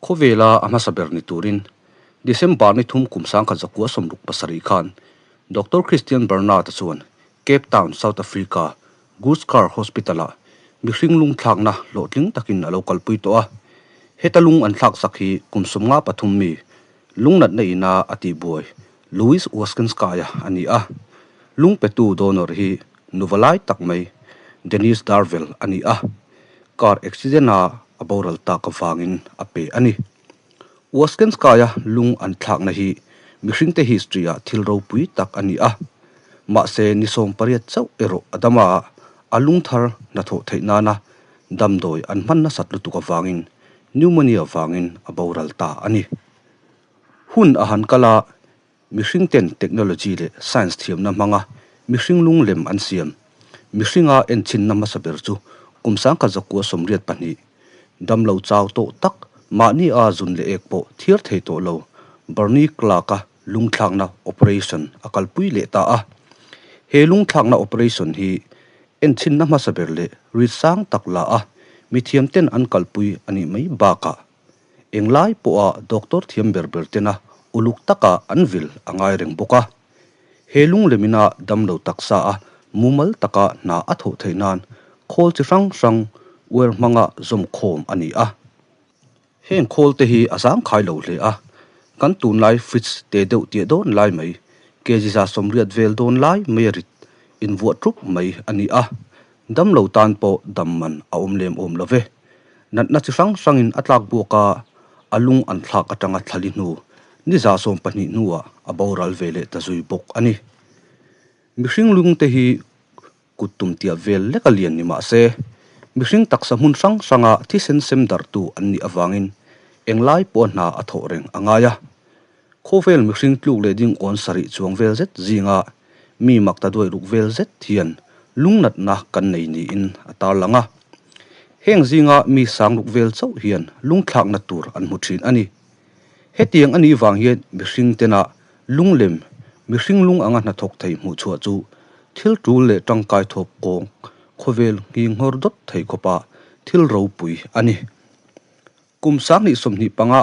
Khawvela a hmasa ber ni turin December ni thum kum 1967 khan Doctor Christian Barnard-a chuan Cape Town, South Africa, Groote Schuur Hospital-ah mihring lung thlakna hlawhtling takin a lo kalpui tawh a. Heta lung an thlaksak hi kum 53 mi lungnatna ina a tihbuai Louis Waskenskaya a ni a. Lung petu donor hi nuva lai tak mai Denise Darvell a ni a. Car accident-a a boral tak avangin a pe a ni. Waskenskaya lung an thlakna hi mihringte history-ah thil ropui tak a ni a. Mahse, ni 18 chauh erawh a dam a, a lung thar hnathawh theih nana damdawi an hman nasat lutuk avangin pneumonia vangin a boral ta a ni. Hun a han kal a, mihring ten technology leh science thiamna hmanga mihring lung lem an siam. Mihringa enchinna hmasa ber chu kum 1982, damlo chau tawh tak mahni a zun leh ek pawh thiar thei tawh lo Bernie Clark-a lungthlakna operation a kalpui leh ta a. He lungthlakna operation hi enchinna hmasa ber leh rit sang tak la a, mithiam ten an kalpui a nih mai bakah Englai pawha doctor thiam ber ber tena uluk taka an vil a ngai reng bawk a. He lunglemina damlo taksa a mumal taka hna a thawh theih nan khawl chi hrang hrang uar hmanga zawm khawm a ni a. Heng khawl te hi a zangkhai lo hle a, kan tunlai fridge te deuh tiah dawn lai mai, kg 180 vel dawn lai mai a rit invuah ṭup mai a ni a. Damlo tan pawh dam man a awm lem awm lo ve. Natna chi hrang hrangin a tlak buak a, a lung an thlak atanga thlali hnu, ni 12 hnuah a boral ve leh ta zui bawk a ni. Mihring lung te hi kut tum tiah vel lek a lian ni mah se, mihring taksa hmun hrang hranga thisen sem darhtu an nih avangin englai pawha hna a thawh reng a ngai a. Khawvel mihring tluk leh ding awn sarih chuang vel zet zinga mi mak ta duai ruk vel zet hian lungnatna kan nei niin a tarlang a. Heng zinga mi sang ruk vel chauh hian lungthlakna tur an hmu thin a ni. Hetiang a nih vang hian mihring tena lunglem, mihring lung anga hnathawk thei hmuh chhuah chu thil tul leh tangkai thawp kawng khawvel nghing nghawr dawt thei khawpa thil ropui a ni. Kum 2025 a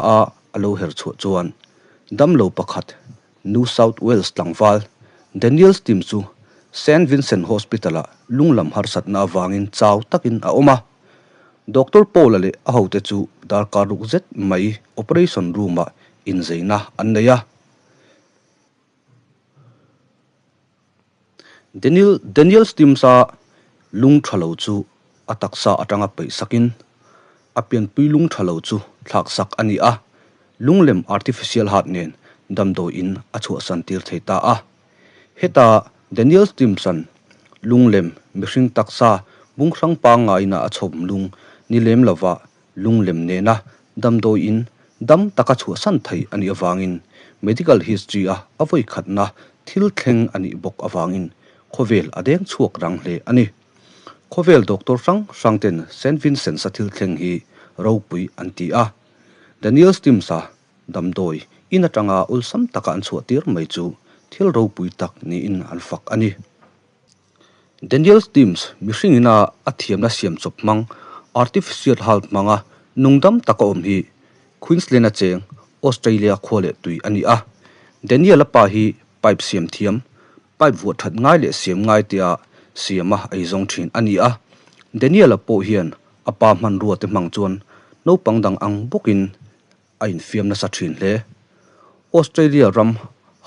a lo her chhuah chuan damlo pakhat New South Wales tlangval Daniel Stim chu Saint Vincent Hospital-ah lunglam harsatna avangin chau takin a awm a. Doctor Paul-a leh a hote chu darkar ruk zet mai operation room-ah inzeina an nei a. Daniel Daniel Stimms-a lung tha lo chu a taksa atanga peih sakin a pianpui lung tha lo chu thlak sak a ni a, lunglem artificial heart nen damdawiin a chhuahsan tir thei ta a. Heta Daniel Stimms-a'n lunglem mihring taksa bung hrang pangngaina a chhawm lung ni lem lova lunglem nena damdawiin dam taka chhuahsan thei a nih avangin medical history-a a vawi khatna thil thleng a nih bawk avangin khawvel a deng chhuak rang hle a ni. Khawvel doctor hrang hrang ten Saint Vincent-a thil thleng hi ropui an ti a. Daniel Stimms-a damdawi in atanga awlsam taka an chhuah tir mai chu thil ropui tak niin an fak a ni. Daniel Stimms mihring ina a thiamna siam chawp hmang artificial heart hmanga nungdam taka awm hi Queensland-a cheng Australia khua leh tui a ni a. Daniel-a pa hi pipe siam thiam, pipe vuah that ngai leh siam ngai tia siama eizawng thin a ni a. Daniel-a pawh hian a pa hmanrua te hmang chuan naupang dang ang bawkin a infiam nasa thin hle. Australia ram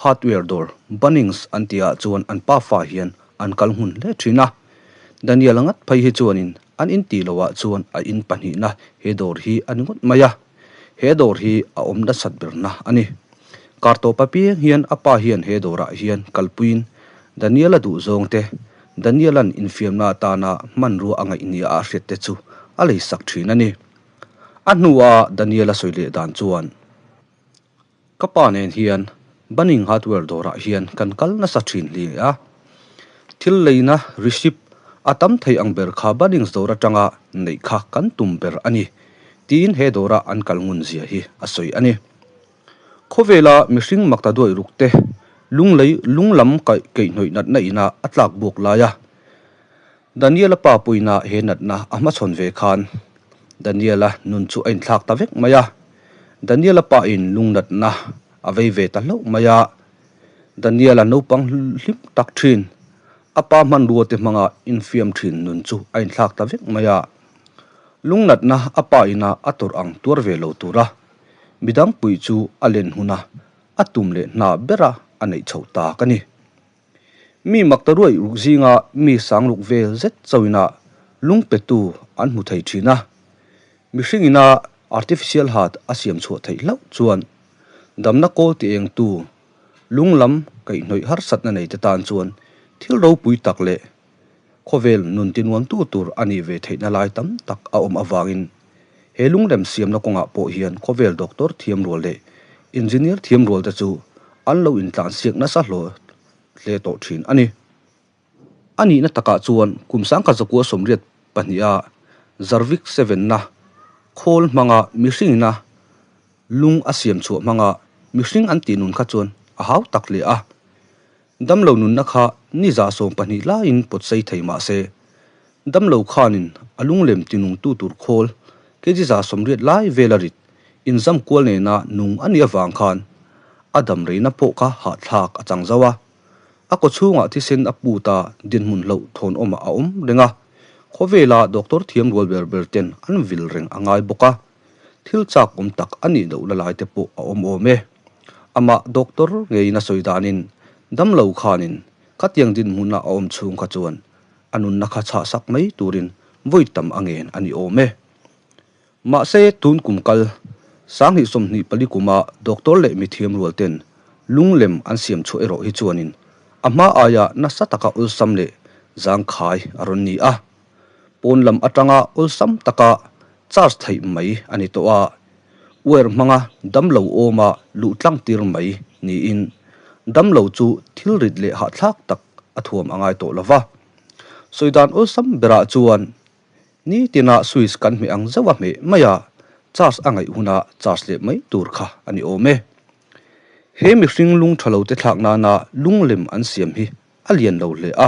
hardware dawr Bunnings an tihah chuan an pafa hian an kal hmun hle thin a. Daniel-a ngat phei hi chuanin an intih loah chuan a in pahnihna he dawr hi a ni ngawt mai a. He dawr hi a awm nasat berna a ni. Kar tawp apiang hian a pa hian he dawrah hian kalpuiin Daniel-a duhzawng te, Daniel-a'n infiamna atana hmanrua a ngaih nia a hriat te chu a leisak thin a ni. A hnua Daniel-a sawi leh dan chuan, Ka pa nen hian Banning Hardware dawrah hian kan kal nasa thin hle a. Thil leina receipt a tam thei ang ber kha Bunnings dawr atanga neih kha kan tum ber a ni, tiin he dawra an kal ngun zia hi a sawi a ni. Khawvela mihring makta duai ruk te lunglei lunglam kaihhnawih natna ina a tlak buak lai a, Daniel-a pa puina he natna a hmachhawn ve khan Daniel-a nun chu a inthlak ta vek mai a. Daniel-a pa in lungnatna a vei ve ta hlauh mai a. Daniel-a naupang hlim tak thin, a pa hmanrua te hmanga infiam thin nun chu a inthlak ta vek mai a. Lungnatna a pa ina a tawrh ang tuar ve lo tura midang puih chu a len huna a tum leh hna bera a neih chhoh tak a ni. Mi mak ta ruai ruk zinga mi sang ruk vel zet chauhina lung petu an hmu thei thin a. Mihring ina artificial heart a siam chhuah theih hlauh chuan damna kawl ti engtu lung lam kaihhnawih harsatna nei te tan chuan thil ropui tak leh khawvel nun tinuamtu tur a nih ve theihna lai tam tak a awm avangin he lunglem siamna kawngah pawh hian khawvel doctor thiam rual leh engineer thiam rual te chu an lo intlansiak nasa hlaw hle tawh thin a ni. A nihna takah chuan kum 1982 a Jarvik Seven-na khawl hmanga mihringina lung a siam chhuah hmanga mihring an tih nun kha chuan a hau tak hle a. Damlo nunna kha ni 12 laiin pawt sei thei mah se, damlo khanin a lunglem tinungtu tur khawl kg 80 lai vela rit inzam kual nena nung a nih avang khan a dam reina pawh kha hahthlak a chang zauh a. A kawchhungah thisen a put a, dinhmun hloh thawnawmah a awm reng a. Khawvela doctor thiam rual ber ber ten an vil reng a ngai bawk a. Thil chak awm tak a nih loh la lai te pawh a awm awm e. Amah doctor ngeiin a sawi danin damlo khanin khatiang dinhmuna a awm chhung kha chuan a nunna kha chhah sak mai turin vawi tam a ngen a ni awm e. Mahse tun kum kal 2024 kuma doctor leh mithiam rual ten lunglem an siam chhuah erawh hi chuanin a hma aia nasa taka awlsam leh zangkhai a rawn ni a. Pawn lam atanga awlsam taka charge theih mai a ni tawh a, wire hmanga damlo awma luh tlang tir mai niin damlo chu thil rit leh hahthlak tak a thuam a ngai tawh lo va. Sawi dan awlsam berah chuan nitina switch kan hmeh ang zauh a hmeh mai a, charge a ngaih huna charge leh mai tur kha a ni awm e. He mihring lung tha lo te thlak nana lunglem an siam hi a lian lo hle a,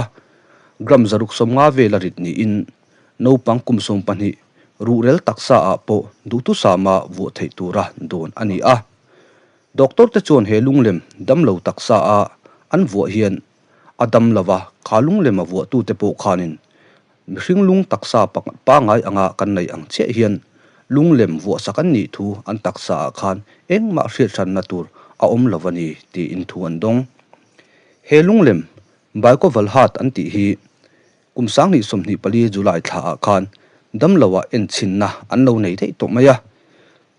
gram 150 vel a rit niin naupang kum 12 ruhrel taksa ah pawh duhthusama vuah theih tura dawn a ni a. Doctor te chuan he lunglem damlo taksa a an vuah hian a dam lova kha lunglem a vuahtu te pawh khanin mihring lung taksa pangai anga kan nei ang chiah hian lunglem vuah sak an nih thu an taksa ah khan engmah hriathranna tur a awm lo a ni tiin thu an dawng. He lunglem, Baikoval Hat an tih hi kum 2024 July thla ah khan damloah enchhinna an lo nei daih tawh mai a.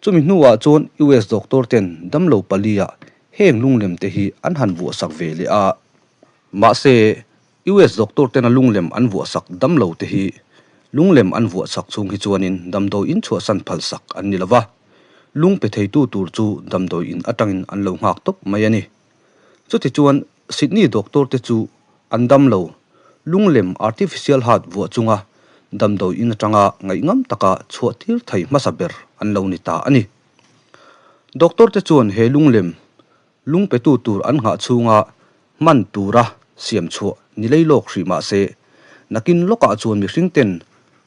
Chumi hnuah chuan US doctor ten damlo pali ah heng lunglem te hi an han vuah sak ve leh a. Mahse, US doctor tena lunglem an vuah sak damlo te hi lunglem an vuah sak chhung hi chuanin damdawi in chhuahsan phal sak an ni lova. Lung pe theitu tur chu damdawi in atangin an lo nghak tawp mai a ni. Chutichuan Sydney doctor te chu an dam lo, lunglem artificial heart vuah chunga damdawi in atanga ngaihngam taka chhuah tir thei hmasa ber an lo ni ta a ni. Doctor te chuan he lunglem lung petu tur an nghah chhunga hman tura siam chhuah ni lei lawk hrih mah se, nakin lawkah chuan mihring ten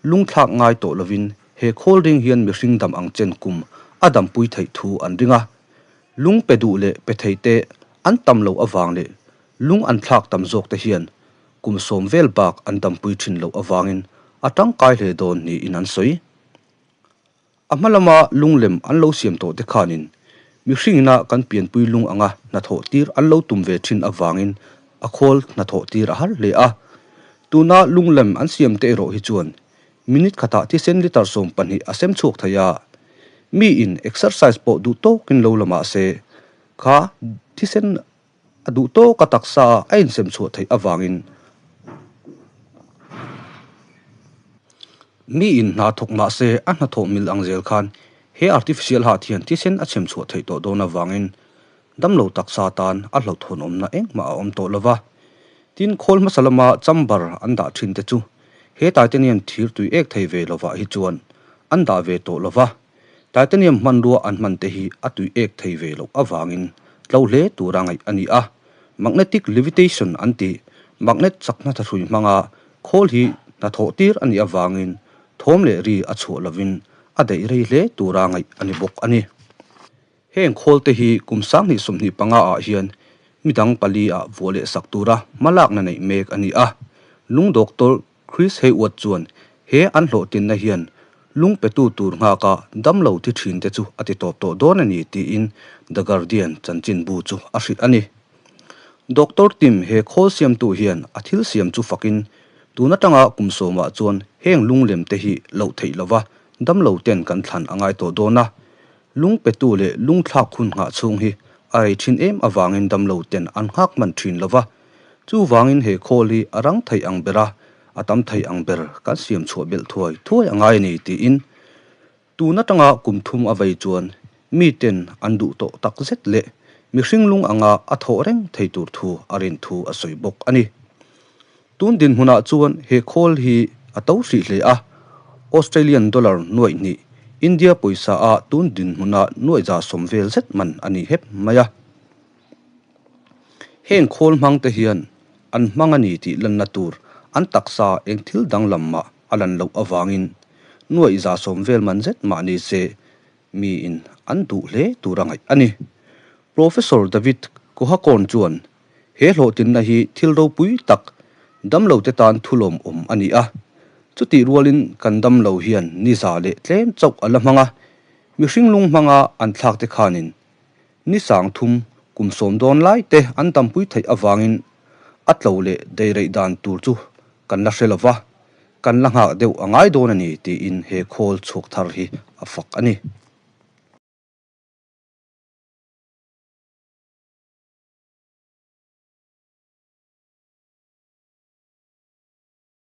lung thlak ngai tawh lovin he khawl ring hian mihring dam ang chen kum a dampui theih thu an ring a. Lung pe duh leh pe thei te an tam loh avang leh lung an thlak tam zawk te hian kum 10 vel bak an dampui thin loh avangin a tangkai hle dawn niin an sawi. A hma lama lunglem an lo siam tawh te khanin mihringina kan pianpui lung anga hnathawh tir an lo tum ve thin avangin a khawl hnathawh tir a har hle a. Tuna lunglem an siam te erawh hi chuan minute khatah thisen litre 12 a sem chhuak thei a. Mi in exercise pawh duh tawkin lo la mah se kha thisen a duh tawka taksa a insem chhuah theih avangin mi in hna thawk mah se a hnathawh mil ang zel khan he artificial heart hian thisen a chhem chhuah theih tawh dawn avangin damlo taksa tan a hlauhthawnawmna engmah a awm tawh lova. Tin, khawl hmasa lama chamber an dah thin te chu he titanium thir tui ek thei ve lovah hi chuan an dah ve tawh lova. Titanium hmanrua an hman te hi a tui ek thei ve loh avangin tlo hle tura ngaih a ni a. Magnetic levitation an tih magnet chakna thahrui hmanga khawl hi hnathawh tir a nih avangin thawm leh ri a chhuah lovin a daih rei hle tura ngaih a ni bawk a ni. Heng khawl te hi kum 2025 ah hian midang pali ah vuah leh sak tura hmalakna neih mek a ni a. Lung doctor Chris Hayward chuan he an hlawhtlinna hian lung petu tur nghaka damlo thi thin te chu a ti tawp tawh dawn a ni tiin The Guardian chanchinbu chu a hrilh a ni. Doctor Tim he khawl siamtu hian a thil siam chu fakin tun atanga kum sawmah chuan heng lung lem te hi loh theih lova damlo ten kan thlan a ngai tawh dawn a. Lung petu leh lung thlak hun nghah chhung hi a rei thin em avangin damlo ten an nghak hman thin lova. Chuvangin he khawl hi a rang thei ang bera a tam thei ang ber kan siam chhuah belh thuai thuai a ngai a ni tiin tun atanga kum thum a vei chuan miten an duh tawh tak zet leh mihring lung anga a thawh reng thei tur thu a rin thu a sawi bawk a ni. Tun dinhmunah chuan he khawl hi a to hrih hle a, Australian dollar nuaih hnih, India pawisa ah tun dinhmunah nuaih 120 vel zet man a ni hep mai a. Heng khawl hmang te hian an hmang a ni tih lanna tur an taksa eng thil danglam mah a lan loh avangin nuaih 120 vel man zet mah ni se miin an duh hle tur a ngaih a ni. Professor David Kohakorn chuan he hlawhtlinna hi thil ropui tak damlo te tan thulawm awm a ni a, chutih rualin kan damlo hian ni za leh tlem chauh a la hmang a, mihring lung hmanga an thlak te khanin Ni 3000 kum 10 dawn lai te an tampui theih avangin a tlo leh deireih dan tur chu kan la hre lova, kan la nghak deuh a ngai dawn a ni tiin he khawl chhuak thar hi a fak a ni.